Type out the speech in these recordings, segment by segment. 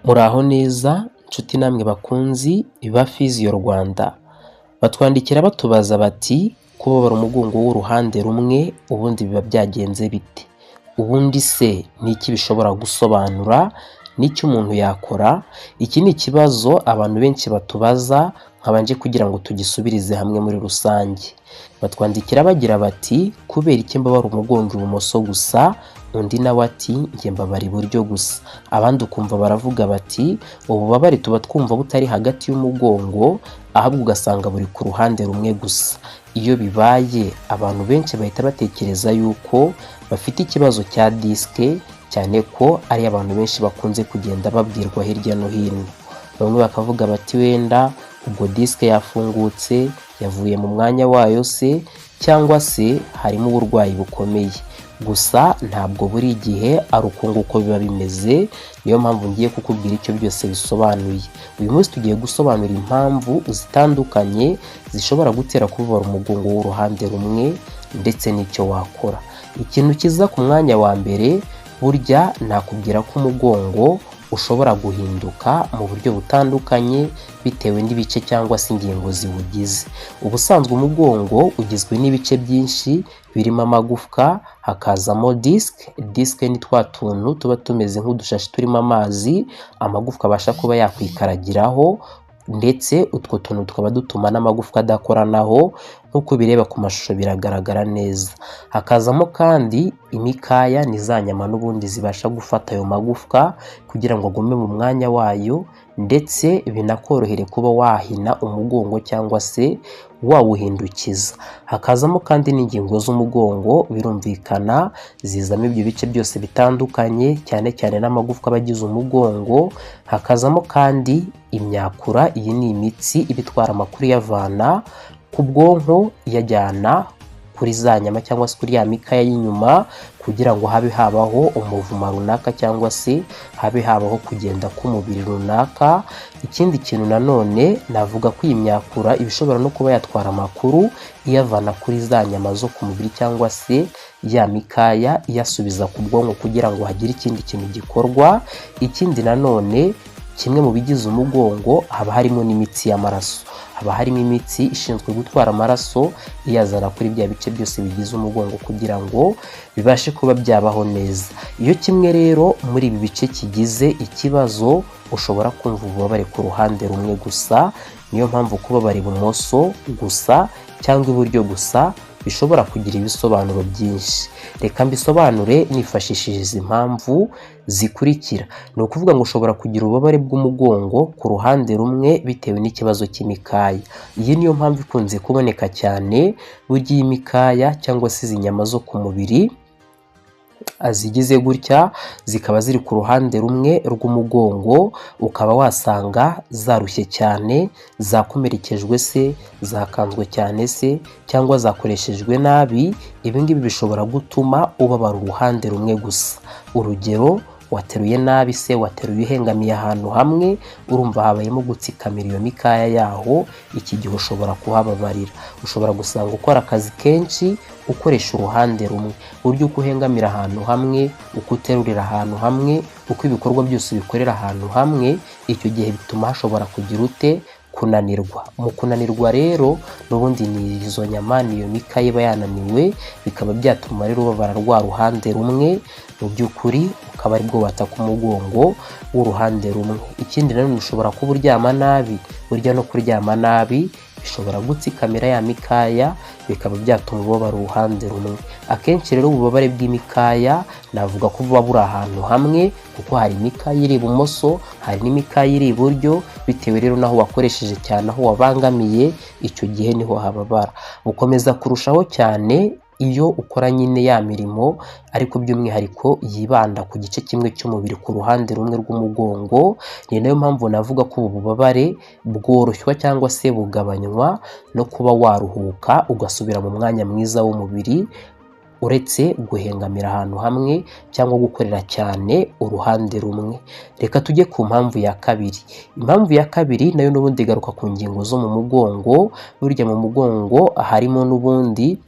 Muraho neza nshuti namwe bakunzi ba Physio Rwanda, batwandikira batubaza bati kubabara umugongo w'uruhande rumwe ubundi biba byagenze bite? Ubundi se ni iki bishobora gusobanura? Ni iki umuntu yakora? Iki ni ikibazo abantu benshi batubaza, nkabanje kugira ngo tugisubirize hamwe muri rusange. Batwandikira bagira bati kubera iki mbabara umugongo ibumoso gusa? Undi nawe ati njye mbabara iburyo gusa. Abandi ukumva baravuga bati ububabare tuba twumva butari hagati y'umugongo, ahubwo ugasanga buri ku ruhande rumwe gusa. Iyo bibaye abantu benshi bahita batekereza yuko bafite ikibazo cya disike, cyane ko ari abantu benshi bakunze kugenda babwirwa hirya no hino. Bamwe bakavuga bati wenda ubwo disike yafungutse, yavuye mu mwanya wayo se, cyangwa se harimo uburwayi bukomeye. Gusa ntabwo buri gihe ari uko nguko biba bimeze, niyo mpamvu ngiye kukubwira icyo byose bisobanuye. Uyu munsi tugiye gusobanura impamvu zitandukanye zishobora gutera kubabara umugongo w'uruhande rumwe ndetse n'icyo wakora. Ikintu kiza ku mwanya wa mbere, burya nakubwira ko umugongo ushobora guhinduka mu buryo butandukanye bitewe n'ibice cyangwa se ingingo ziwugize. Ubusanzwe umugongo ugizwe n'ibice byinshi birimo amagufwa, hakazamo disike. Disike ni twa tuntu tuba tumeze nk'udushashi turimo amazi, amagufwa abasha kuba yakwikaragiraho, ndetse utwo tuntu tukaba dutuma n'amagufwa adakoranaho, nk'uko ubireba ku mashusho biragaragara neza. Hakazamo kandi imikaya, ni za nyama n'ubundi zibasha gufata ayo magufwa kugira ngo agume mu mwanya wayo, ndetse binakorohere kuba wahina umugongo cyangwa se wawuhindukiza. Hakazamo kandi n'ingingo z'umugongo, birumvikana zizamo ibyo bice byose bitandukanye, cyane cyane n'amagufwa aba agize umugongo. Hakazamo kandi imyakura, iyi ni imitsi iba itwara amakuru iyavana ku bwonko iyajyana kuri za nyama cyangwa se kuri ya mikaya y'inyuma, kugira ngo habe habaho umuvuma runaka cyangwa se habe habaho kugenda k'umubiri runaka. Ikindi kintu nanone navuga ko iyi myakura iba ishobora no kuba yatwara amakuru iyavana kuri za nyama zo ku mubiri cyangwa se ya mikaya iyasubiza ku bwonko kugira ngo hagire ikindi kintu gikorwa. Ikindi nanone, kimwe mu bigize umugongo haba harimo n'imitsi y'amaraso, haba harimo imitsi ishinzwe gutwara amaraso iyazana kuri bya bice byose bigize umugongo kugira ngo bibashe kuba byabaho neza. Iyo kimwe rero muri ibi bice kigize ikibazo, ushobora kumva ububabare ku ruhande rumwe gusa. Niyo mpamvu kubabara ibumoso gusa cyangwa iburyo gusa bishobora kugira ibisobanuro byinshi. Reka mbisobanure nifashishije izi mpamvu zikurikira. Ni ukuvuga ngo ushobora kugira ububabare bw'umugongo ku ruhande rumwe bitewe n'ikibazo cy'imikaya. Iyi niyo mpamvu ikunze kuboneka cyane. Burya iyi mikaya cyangwa se izi nyama zo ku mubiri zigize gutya zikaba ziri ku ruhande rumwe rw'umugongo, ukaba wasanga zarushye cyane, zakomerekejwe se, zakanzwe cyane se, cyangwa zakoreshejwe nabi. Ibi ngibi bishobora gutuma ubabara uruhande rumwe gusa. Urugero, wateruye nabi se, wateruye uhengamiye ahantu hamwe, urumva habayemo gutsikamira iyo mikaya yaho, iki gihe ushobora kuhababarira. Ushobora gusanga ukora akazi kenshi ukoresha uruhande rumwe. Buryo uko uhengamira ahantu hamwe, uko uterurira ahantu hamwe, uko ibikorwa byose ubikorera ahantu hamwe, icyo gihe bituma hashobora kugira ute? Kunanirwa. Mu kunanirwa rero n'ubundi ni izo nyama, niyo mikaya iba yananiwe, bikaba byatuma rero ubabara rwa ruhande rumwe, mu by'ukuri ukaba aribwo wataka umugongo w'uruhande rumwe. Ikindi nanone, ushobora kuba uryama nabi. Burya no kuryama nabi bishobora gutsikamira ya mikaya, bikaba byatuma ubabara uruhande rumwe. Akenshi rero ububabare bw'imikaya navuga ko buba buri ahantu hamwe, kuko hari imikaya iri ibumoso, hari n'imikaya iri iburyo. Bitewe rero n'aho wakoresheje cyane, aho wabangamiye, icyo gihe niho hababara. Bukomeza kurushaho cyane iyo ukora nyine ya mirimo, ariko by'umwihariko yibanda ku gice kimwe cy'umubiri, ku ruhande rumwe rw'umugongo. Ni nayo mpamvu navuga ko ubu bubabare bworoshywa cyangwa se bugabanywa no kuba waruhuka, ugasubira mu mwanya mwiza w'umubiri, uretse guhengamira ahantu hamwe cyangwa gukorera cyane uruhande rumwe. Reka tujye ku mpamvu ya kabiri. Impamvu ya kabiri nayo n'ubundi igaruka ku ngingo zo mu mugongo. Burya mu mugongo harimo n'ubundi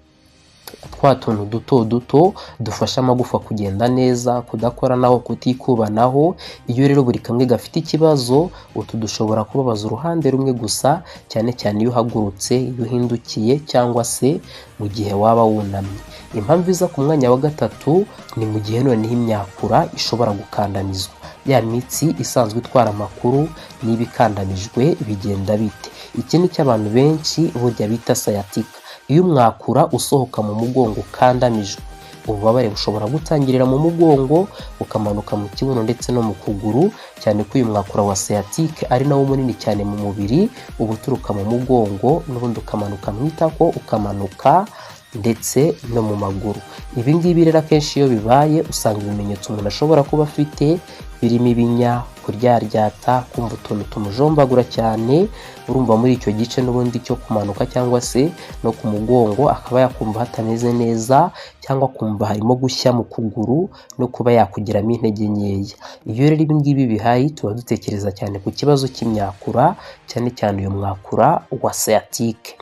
Twa tuntu duto duto dufasha amagufa kugenda neza, kudakoranaho, kutikubanaho. Iyo rero buri kamwe gafite ikibazo, utu dushobora kubabaza uruhande rumwe gusa, cyane cyane iyo uhagurutse, iyo uhindukiye cyangwa se mu gihe waba wunamye. Impamvu iza ku mwanya wa gatatu ni mu gihe noneho imyakura ishobora gukandamizwa. Ya mitsi isanzwe itwara amakuru niba ikandamijwe, bigenda bite? Iki ni cyo abantu benshi burya bita sciatica. Iyo umwakura usohoka mu mugongo ukandamijwe, ububabare bushobora gutangirira mu mugongo, bukamanuka mu kibuno ndetse no mu kuguru, cyane ko uyu mwakura wa sciatique ari nawo munini cyane mu mubiri. Uba uturuka mu mugongo n'ubundi ukamanuka mu itako, ukamanuka ndetse no mu maguru. Ibi ngibi rero akenshi iyo bibaye, usanga ibimenyetso umuntu ashobora kuba afite birimo ibinya, kuryaryata, kumva utuntu tumujombagura cyane, urumva muri icyo gice n'ubundi cyo kumanuka cyangwa se no ku mugongo, akaba yakumva hatameze neza, cyangwa kumva harimo gushya mu kuguru no kuba yakugiramo intege nkeya. Iyo rero ibi ngibi bihari, tuba dutekereza cyane ku kibazo cy'imyakura, cyane cyane uyu mwakura wa sciatique.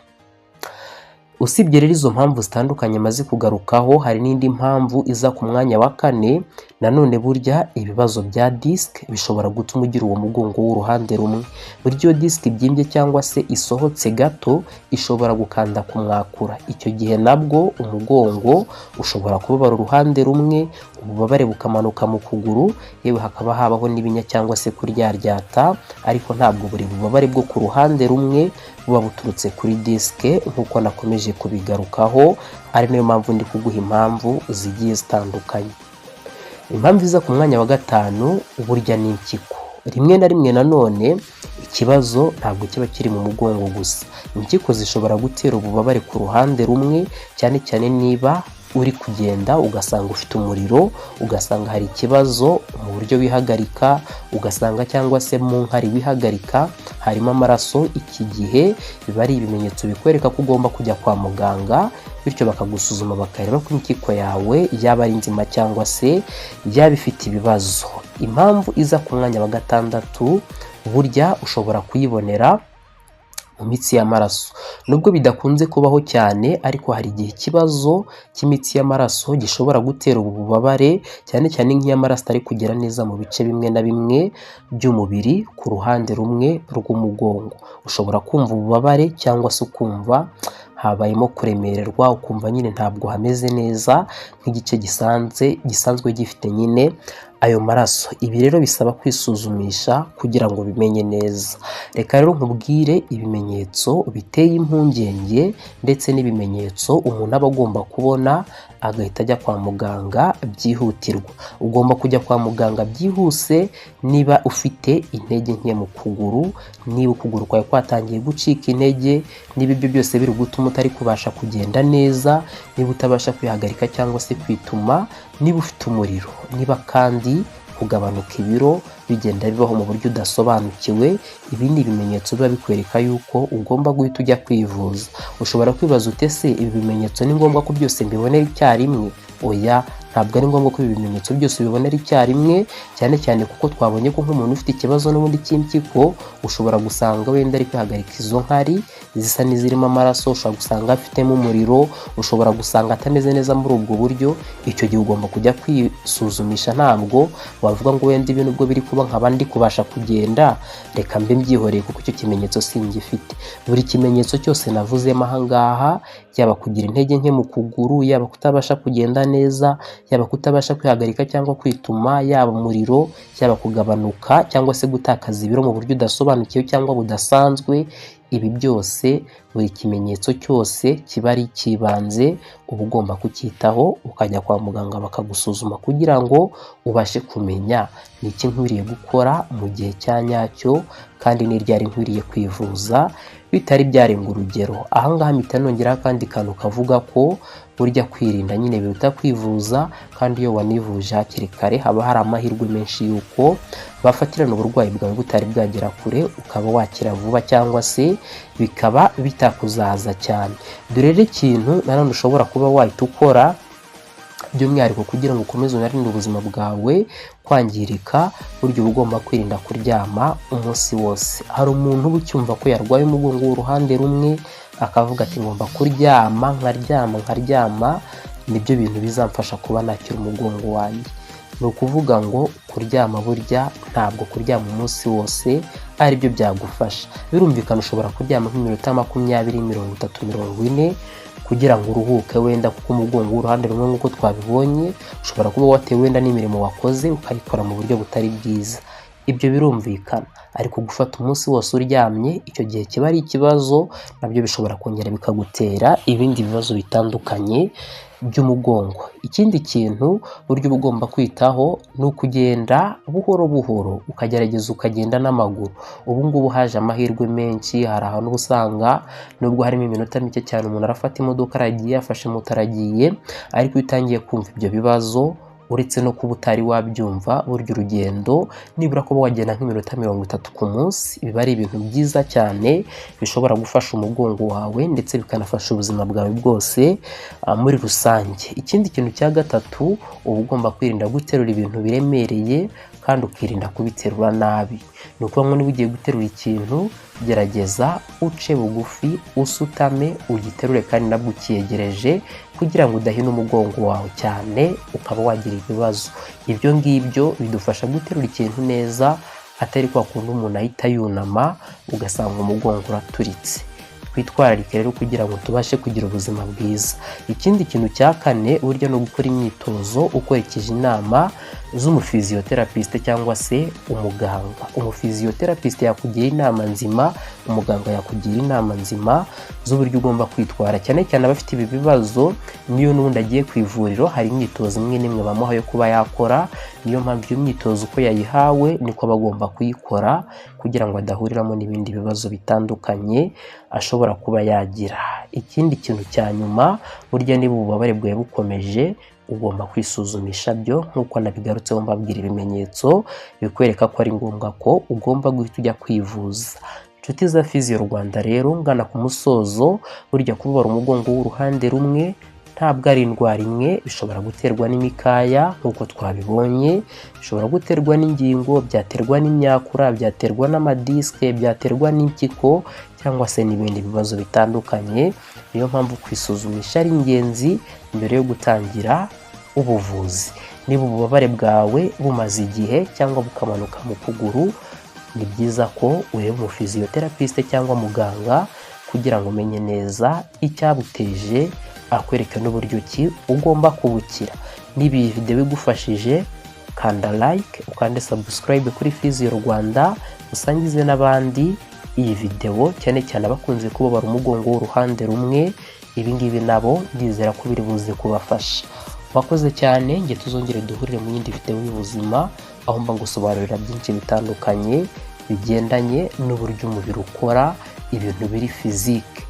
Usibye rero izo mpamvu zitandukanye maze kugarukaho, hari n'indi mpamvu iza ku mwanya wa kane. Nanone burya ibibazo bya disque bishobora gutuma ugira uwo mugongo w'uruhande rumwe. Burya iyo disque ibyimbye cyangwa se isohotse gato, ishobora gukanda ku mwakura. Icyo gihe nabwo umugongo ushobora kubabara uruhande rumwe, ububabare bukamanuka mu kuguru, yewe hakaba habaho n'ibinya cyangwa se kuryaryata. Ariko ntabwo buri bubabare bwo ku ruhande rumwe buba buturutse kuri disque, nk'uko nakomeje kubigarukaho, ari nayo mpamvu ndi kuguha impamvu zigiye zitandukanye. Impamvu iza ku mwanya wa gatanu burya ni impyiko. Rimwe na rimwe nanone ikibazo ntabwo kiba kiri mu mugongo gusa. Impyiko zishobora gutera ububabare ku ruhande rumwe, cyane cyane niba uri kugenda ugasanga ufite umuriro, ugasanga hari ikibazo mu buryo wihagarika, ugasanga cyangwa se mu nkari wihagarika harimo amaraso. Iki gihe biba ari ibimenyetso bikwereka ko ugomba kujya kwa muganga, bityo bakagusuzuma, bakareba ko impyiko yawe yaba ari nzima cyangwa se yaba ifite ibibazo. Impamvu iza ku mwanya wa gatandatu burya ushobora kuyibonera mu mitsi y'amaraso. Nubwo bidakunze kubaho cyane, ariko hari igihe ikibazo cy'imitsi y'amaraso gishobora gutera ubu bubabare, cyane cyane nk'iyo amaraso atari kugera neza mu bice bimwe na bimwe by'umubiri. Ku ruhande rumwe rw'umugongo ushobora kumva ububabare, cyangwa se ukumva habayemo kuremererwa, ukumva nyine ntabwo hameze neza nk'igice gisanzwe gifite nyine ayo maraso. Ibi rero bisaba kwisuzumisha kugira ngo bimenye neza. Reka rero nkubwire ibimenyetso biteye impungenge ndetse n'ibimenyetso umuntu aba agomba kubona agahita ajya kwa muganga byihutirwa. Ugomba kujya kwa muganga byihuse niba ufite intege nke mu kuguru, niba ukuguru kwawe kwatangiye gucika intege, niba ibyo byose biri gutuma utari kubasha kugenda neza, niba utabasha kwihagarika cyangwa se kwituma, niba ufite umuriro, niba kandi kugabanuka ibiro bigenda bibaho mu buryo udasobanukiwe. Ibi ni ibimenyetso biba bikwereka yuko ugomba guhita ujya kwivuza. Ushobora kwibaza uti: "Ese ibi bimenyetso ni ngombwa ko byose mbibonera icyarimwe?" Oya, ntabwo ari ngombwa ko ibi bimenyetso byose ubibonera icyarimwe, cyane cyane kuko twabonye ko nk'umuntu ufite ikibazo n'ubundi cy'impyiko, ushobora gusanga wenda ari kwihagarika izo nkari zisa n'izirimo amaraso, ushobora gusanga afitemo umuriro, ushobora gusanga atameze neza muri ubwo buryo. Icyo gihe ugomba kujya kwisuzumisha. Ntabwo wavuga ngo wenda ibi nubwo biri kuba nkaba ndi kubasha kugenda, reka mbe mbyihoreye kuko icyo kimenyetso singifite. Buri kimenyetso cyose navuzemo aha ngaha, yaba kugira intege nke mu kuguru, yaba kutabasha kugenda neza, yaba kutabasha kwihagarika cyangwa kwituma, yaba umuriro, yaba kugabanuka cyangwa se gutakaza ibiro mu buryo udasobanukiwe cyangwa budasanzwe, ibi byose, buri kimenyetso cyose kiba ari icy'ibanze, uba ugomba kucyitaho, ukajya kwa muganga bakagusuzuma kugira ngo ubashe kumenya ni iki nkwiriye gukora mu gihe cya nyacyo, kandi ni ryari nkwiriye kwivuza bitari byarenga urugero. Aha ngaha mpita nongeraho akandi kantu kavuga ko burya kwirinda nyine biruta kwivuza, kandi iyo wanivuje hakiri kare haba hari amahirwe menshi y'uko bafatirana uburwayi bwawe butari bwagera kure, ukaba wakira vuba cyangwa se bikaba bitakuzahaza cyane. Dore rero ikintu nanone ushobora kuba wahita ukora. By'umwihariko kugira ngo ukomeze unarinde ubuzima bwawe kwangirika, burya uba ugomba kwirinda kuryama umunsi wose. Hari umuntu uba ucyumva ko yarwaye umugongo w'uruhande rumwe, akavuga ati: "Ngomba kuryama, nkaryama, nkaryama, nibyo bintu bizamfasha kuba nakira umugongo wanjye." Ni ukuvuga ngo kuryama, burya ntabwo kuryama umunsi wose aribyo byagufasha. Birumvikana, ushobora kuryama nk'iminota 20, 30, 40 kugira ngo uruhuke wenda, kuko umugongo w'uruhande rumwe, nk'uko twabibonye, ushobora kuba watewe wenda n'imirimo wakoze ukayikora mu buryo butari bwiza. Ibyo birumvikana. Ariko gufata umunsi wose uryamye, icyo gihe kiba ari ikibazo, nabyo bishobora kongera bikagutera ibindi bibazo bitandukanye by'umugongo. Ikindi kintu burya uba ugomba kwitaho ni ukugenda buhoro buhoro, ukagerageza ukagenda n'amaguru. Ubu ngubu haje amahirwe menshi, hari ahantu uba usanga nubwo harimo iminota mike cyane, umuntu arafata imodoka aragiye, afashe moto aragiye. Ariko iyo utangiye kumva ibyo bibazo, uretse no kuba utari wabyumva, burya urugendo nibura kuba wagenda nk'iminota 30 ku munsi biba ari ibintu byiza cyane, bishobora gufasha umugongo wawe ndetse bikanafasha ubuzima bwawe bwose muri rusange. Ikindi kintu cya gatatu, uba ugomba kwirinda guterura ibintu biremereye kandi ukirinda kubiterura nabi. Ni ukuvuga ngo niba ugiye guterura ikintu, gerageza uce bugufi, usutame, ugiterure kandi nabwo ukiyegereje, kugira ngo udahina umugongo wawe cyane ukaba wagira ibibazo. Ibyo ngibyo bidufasha guterura ikintu neza, atari kwa kundi umuntu ahita yunama ugasanga umugongo uraturitse. Twitwararike rero kugira ngo tubashe kugira ubuzima bwiza. Ikindi kintu cya kane burya ni ugukora imyitozo ukurikije inama z'umuphysiotherapist cyangwa se umuganga. Umuphysiotherapist yakugira inama nzima, umuganga yakugira inama nzima z'uburyo ugomba kwitwara, cyane cyane abafite ibi bibazo. Niyo n'ubundi agiye ku ivuriro, hari imyitozo imwe n'imwe bamuha yo kuba yakora. Niyo mpamvu iyo myitozo uko yayihawe niko aba agomba kuyikora, kugira ngo adahuriramo n'ibindi bibazo bitandukanye ashobora kuba yagira. Ikindi kintu cya nyuma, burya niba ububabare bwawe bukomeje, ugomba kwisuzumisha byo, nk'uko nabigarutseho mbabwira ibimenyetso bikwereka ko ari ngombwa ko ugomba guhita ujya kwivuza. Inshuti za Physio Rwanda rero, ngana ku musozo, burya kubabara umugongo w'uruhande rumwe ntabwo ari indwara imwe. Bishobora guterwa n'imikaya nk'uko twabibonye, bishobora guterwa n'ingingo, byaterwa n'imyakura, byaterwa n'amadisike, byaterwa n'impyiko cyangwa se n'ibindi bibazo bitandukanye. Niyo mpamvu kwisuzumisha ari ingenzi mbere yo gutangira ubuvuzi. Niba ububabare bwawe bumaze igihe cyangwa bukamanuka mu kuguru, ni byiza ko ureba umuphysiotherapist cyangwa muganga kugira ngo umenye neza icyabuteje, akwereke n'uburyo ki ugomba kubukira. Niba iyi video igufashije, kanda like, ukande subscribe kuri Physio Rwanda, usangize n'abandi iyi video, cyane cyane abakunze kubabara umugongo w'uruhande rumwe. Ibi ngibi nabo ndizera ko biri buze kubafasha. Wakoze cyane, njye tuzongere duhurire mu yindi video y'ubuzima, aho mba ngusobanurira byinshi bitandukanye bigendanye n'uburyo umubiri ukora, ibintu biri physique.